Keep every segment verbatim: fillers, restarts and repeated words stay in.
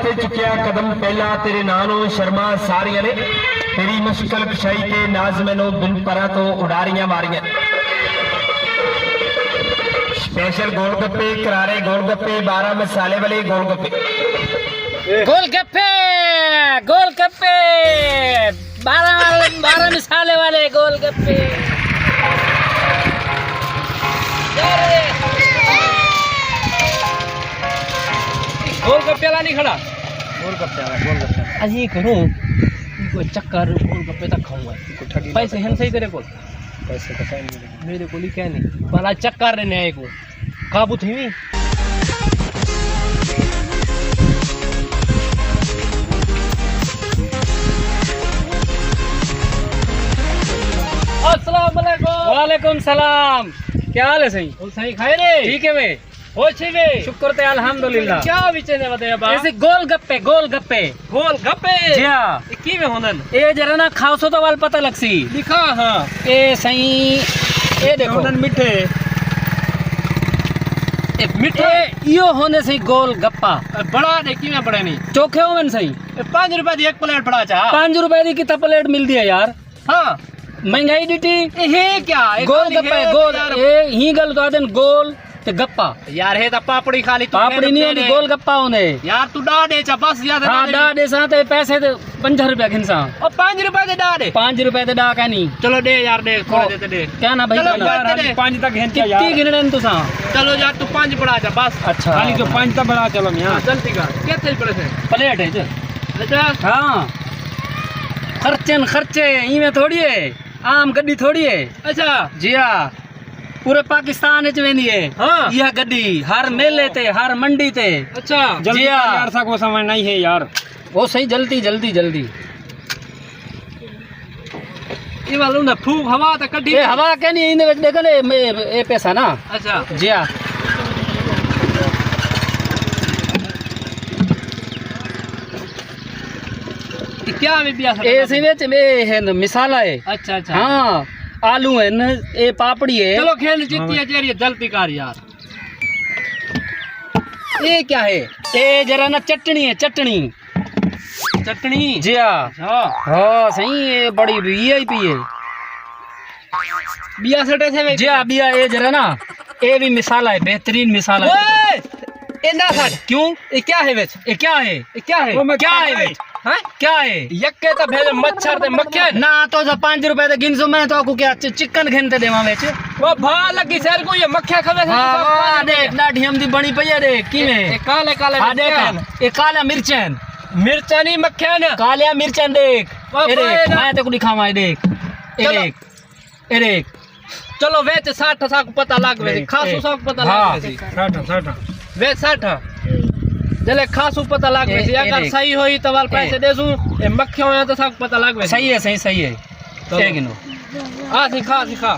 تے چکیا قدم پہلا، تیرے ناں نو شرماں ساریاں نے۔ تیری مشکل کشائی تے ناز مینوں بن پراں توں اڈاریاں ماریاں۔ اسپیشل گول گپے، کرارے گول گپے، بارہ مسالے والے گول گپے۔ گول گپے، گول گپے، بارہ، بارہ مسالے والے گول گپے۔ گول گپے والا نہیں کھڑا۔ گول گپے والا، گول گپے والا۔ اجی کروں کوئی چکر، گول گپے تک کھاؤں گا۔ پیسے ہیں صحیح تیرے کو؟ پیسے تو کہیں نہیں۔ میرے کو نہیں کہنے۔ بھلا چکر نے آئے کو۔ قابو تھی ہوئی۔ السلام علیکم۔ وعلیکم السلام۔ کیا حال ہے سائیں؟ او سائیں خیر ہے؟ ٹھیک ہے میں۔ ہوشی وے۔ شکر تے الحمدللہ۔ کیا وچے نے ودے ابا؟ ایسے گول گپے، گول گپے۔ گول گپے؟ جی ہاں۔ اے کیویں ہوندن؟ اے ذرا نا کھاؤ سو تو وال پتہ لگسی۔ لکھا ہاں۔ اے سائیں، اے دیکھو۔ ہوندن مٹھے۔ اے مٹھے؟ اے ایہو ہوندے سائیں گول گپا۔ اے بڑا دے کیویں بڑے نہیں؟ چوکھے ہوون سائیں۔ اے پانچ روپے دی ایک پلیٹ بڑا چا۔ پانچ روپے دی کتھا پلیٹ ملدی ہے یار؟ ہاں۔ مہنگائی ݙٹی۔ اے ہے کیا؟ اے گول خالی گپا ہے، ہے گول۔ یار۔ اے ہی گل تو آدن گول تے گپا۔ یار، ہے تاں پاپڑی خالی، توں پاپڑی نہیں ہوندی، گول گپا ہوندے۔ یار، توں ݙاہ ݙے چا، بس زیادہ ہاں، نہ ݙے۔ ݙاہ ݙے ساں تے پیسے تے پنجاہ روپے گھن ساں۔ او، پنج روپے تے ݙاہ ݙے۔ پنج روپے تے ݙاہ کائنی۔ چلو ݙے یار، ݙے، تھوڑے جے تے ݙے۔ کیا نا بھائی، چلو، پنجاہ۔ پنج تک گھن چا یار۔ کتنی گھنݨے تساں؟ چلو یار، توں پنج بڑا چا، بس۔ اچھا۔ خالی جو پنج تاں بڑا چلو میاں۔ ہاں، جلدی کر۔ کتھے پڑے تھے؟ پلیٹ ہے جی۔ اچھا۔ ہاں۔ خرچن خرچے، ایویں تھوڑی ہے، عام گڈی تھوڑی ہے۔ اچھا۔ جی ہاں، پورے پاکستان وچ ویندی ہے۔ ہاں۔ یہ گڈی ہر میلے تے، ہر منڈی تے۔ اچھا۔ جلدی جی ہاں۔ کر یار، ساکوں سمجھ نہیں ہے یار۔ وہ صحیح، جلدی، جلدی، جلدی۔ یہ والوں دا پھوک ہوا تے کڈھی۔ اے ہوا کینی، ایندے وچ ݙیکھ لے، اے، اے پیسہ نا۔ اچھا۔ جی ہاں۔ اے کیا وی ٻیا ساݙا؟ اے سی وچ اے ہن مسالہ ہے۔ اچھا، اچھا۔ ہاں، آلو ہن، اے پاپڑی ہے۔ چلو کھیل جیتی ہے جیڑھی، جلدی کر یار۔ اے کیا ہے؟ اے ذرا نا چٹنی ہے، چٹنی۔ چٹنی؟ جی ہاں۔ اچھا۔ ہاں، سائیں، اے بڑی وی آئی پی ہے۔ ٻیا سٹ ایسے وچ؟ جی ہاں، ٻیا اے ذرا نا، اے وی مسالہ ہے، بہترین مسالہ ہے۔ اوئے! اے نہ سٹ۔ کیوں؟ اے کیا ہے وچ؟ اے کیا ہے؟ اے کیا ہے؟ او میں کیا ہے وچ؟ ہاں؟ کیا ہے؟ یکے تاں بھیڄ مچھر تے مکھن۔ نہ تو پنج روپے تے گھنسو، میں تہاکوں کیا چ-، چکن گھن تے ݙیواں وچ؟ او بھا لڳی سر کوں، یہ مکھیاں کھوے سے۔ ہاں، تو ہاں، ݙیکھ، ݙاڈھی ہمدی بݨی پئی ہے، ݙیکھ، کیویں؟ اے کالے کالے ہاں، ݙیکھ، مکھن۔ اے کالا مرچاں ہن۔ مرچاں نہیں، مکھیاں ہن۔ کالیاں مرچاں ݙیکھ۔ او اے ݙیکھ، بھائی، میں تیکوں ݙکھاواں، اے ݙیکھ۔ اے چلو۔ ݙیکھ۔ اے ݙیکھ۔ چلو، وچ سٹ ساکوں پتہ لڳ ویسی، اے، کھاسو اے۔ ساکوں پتہ لڳ ہاں۔ ویسی۔ سٹ، سٹ۔ وچ سٹ۔ جلے کھاسو پتہ لڳ اے، ویسی، اے اگر ݙیکھ۔ صحیح ہوئی تاں ول اے۔ پیسے ݙیسوں، اے مکھیاں ہویاں تاں ساکوں پتہ لڳ ویسی۔ صحیح ہے، صحیح، صحیح ہے۔ چلو۔ اے گھنو۔ آ سکھا، سکھا۔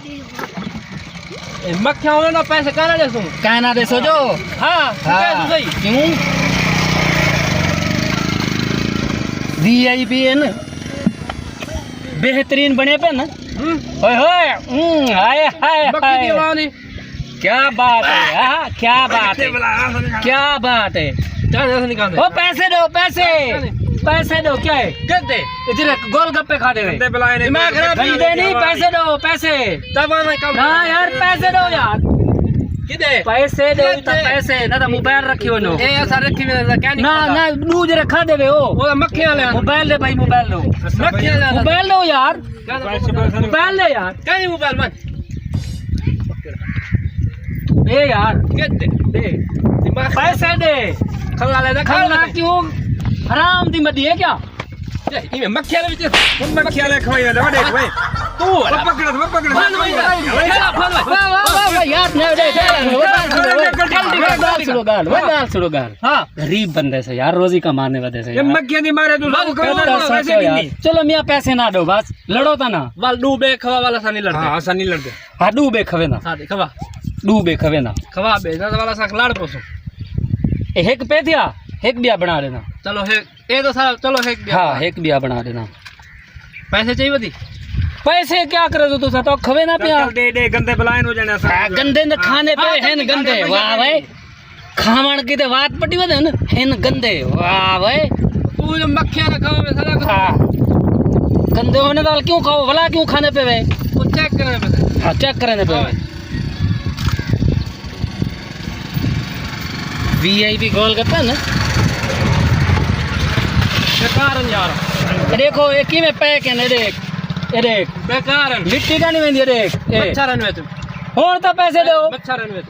اے مکھیاں ہویاں تاں پیسے کائنا ݙیسوں۔ کائنا ݙیسو جو۔ ہاں، ہاں۔ پیسے صحیح۔ کیوں؟ وی آئی پی ہن۔ بہترین بݨے پئے نا۔ ہوں۔ ہوئے ہوئے، ہوں، ہائے ہائے مکھی دی ہائے۔ آواز نہیں۔ کیا بات ہے، ہاں، کیا بات ہے۔ کیا بات ہے۔ کیا جیسے نکالتے؟ او پیسے ݙیو، پیسے۔ پیسے ݙیو، کیا ہے؟ کدے؟ اے جیڑھے گول گپے کھاندے وے۔ گندے بلائے نے۔ دماغ خراب گندے نہیں، پیسے ݙیو، پیسے۔ تب میں کم نہ یار، پیسے ݙیو یار۔ کدے؟ پیسے ݙیو، تاں کدے؟ پیسے، نہ تاں موبائل رکھی ہوئے نو۔ اے اساں رکھی ہوئے، کیا نہیں نہ، پتہ؟ نہ، ݙو جیڑھے کھاندے وے او۔ او مکھیاں والے۔ موبائل ݙے بھائی، موبائل ݙیو۔ اچھا، موبائل ݙیو یار۔ موبائل ݙیو یار۔ موبائل ݙیو۔ کہیں موبائل من۔ ݙے یار۔ کدے؟ ݙے۔ دماغ پیسے ݙے۔ کھلا لے دا، کھلا کھلا۔ کیوں؟ حرام دی مدی ہے کیا؟ اے، ایویں مکھیاں دے وچ۔ ہݨ مکھیاں دے کھوائی ویندا، وݙے کوئی۔ توں او پکڑ، او پکڑ۔ واہ، واہ، واہ، واہ، یار، نہ ݙے، ݙے، ݙے، ڳالھ سݨو، ڳالھ، ڳالھ سݨو، ڳالھ۔ ہاں۔ غریب بندے سے یار، روزی کمانے ودے سے اے یار۔ مکھیاں دی مارے توں لڳ کوئی نہ، پیسہ ویسے یار۔ گھنی۔ چلو میاں، پیسے نہ ݙیو بس، لڑو تاں نہ۔ ول ݙو ٻئے کھوا ول اساں نہیں لڑدے۔ ہاں، اساں نہیں لڑدے۔ ہاں، ݙو ٻئے کھوے نہ۔ ہاں، ݙے کھوا۔ ݙو ٻئے کھوے نہ۔ کھوا ٻئے نہ، ول اساں لڑ پوسوں۔ اے ہک پئے تھیا، ہک ٻیا بݨا ݙینا۔ چلو ہک۔ اے تاں سارا، چلو ہک ٻیا ہاں، بݨا۔ ہک ٻیا بݨا ݙینا۔ پیسے چاہیے ودی؟ پیسے کیا کرو تساں، تاں کھوے نہ پیا۔ چل ݙے، ݙے، گندے بلائے نو جانے اساں۔ ہاں، گندے نہ کھانے پئے ہن، گندے۔ واہ، واہ۔ کھاوݨ کیتے وات پٹی ودے ہن، ہن گندے۔ واہ وے۔ توں جو مکھیاں نہ کھاوے، سارا کچھ۔ ہاں۔ گندے ہونے نال کیوں کھاؤ؟ ولا کیوں کھانے پے وے؟ او چیک کرنے پے۔ ہاں، چیک کرنے پے وے۔ ہاں۔ وی آئی پی گول گپے نا۔ بیکار ہن یار۔ اے ݙیکھو، اے کیویں پیک ہن، اے ݙیکھ، اے ݙیکھ۔ بیکار ہن۔ مٹی کائنی ویندی، اے ݙیکھ، اے۔ مچھر ہن وچ۔ ہݨ تاں پیسے ݙیو۔ مچھر ہن وچ۔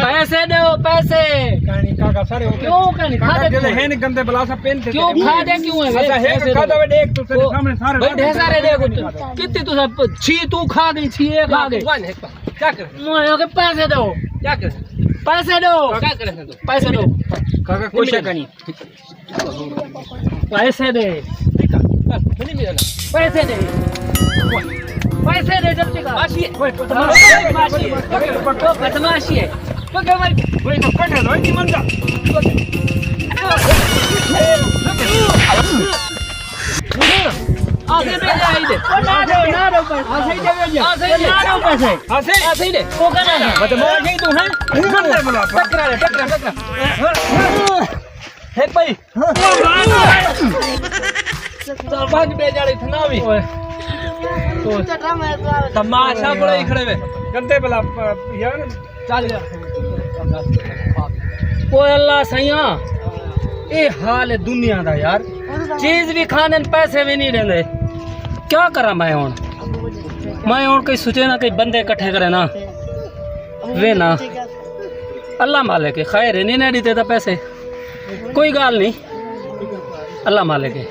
پیسے ݙیو، پیسے۔ کائنی کاکا سارے ہو گئے۔ کیوں کائنی؟ کاکا کھادے جیڑھے کیوں ہیں؟ ہن گندے بلا سا پن تے کیوں کھادے کیوں ہیں؟ اساں ہک پیسے کھادا ݙیو۔ وے ݙیکھ توں تیرے او، سامݨے سارے بھائی، ݙیکھ ݙیکھ۔ سارے ݙیکھ توں۔ کتی توں سب چھی توں کھا گئی، چھی اے کھا گئی۔ ون ہک چیک کر۔ میں آکھیا پیسے ݙیو۔ چیک کر۔ پیسے ݙیو۔ چیک کر۔ پیسے ݙیو۔ کاکا کچھ کائنی۔ پیسے ݙے۔ پیسے ݙے۔ پیسے ݙے، جلدی کر۔ بدمعاشی ہے۔ بدمعاشی ہے۔ تو بدمعاشی ہے۔ تو کیا بھائی؟ وہی تو کٹے دو، اتنی منظر۔ آ دے، دے، دے، آئی دے۔ نہ ݙیو، نہ ݙیو پیسے۔ آ صحیح دے، آ صحیح دے۔ نہ ݙیو پیسے۔ آ صحیح۔ آ صحیح دے۔ او کہنا ہے۔ بدمعاش نہیں تو ہے۔ ٹکرا لے، ٹکرا، ٹکرا۔ ہک بھائی۔ تو بھگ بے جاڑے تھنا بھی۔ تماشا بڑے ہی کھڑے وے۔ گندے بلا، یار۔ چل یار۔ اوئے اللہ سئیاں، اے حال ہے دنیا دا یار۔ چیز وی کھاندن، پیسے وی نہیں ݙیندے۔ کیا کراں میں ہݨ؟ میں ہݨ کوئی سوچے نا، کوئی بندے اکٹھے کرے نا۔ وے نا۔ اللہ مالک ہے، خیر ہے، نہیں نہ ݙتے تاں پیسے۔ کوئی ڳالھ نہیں۔ اللہ مالک ہے۔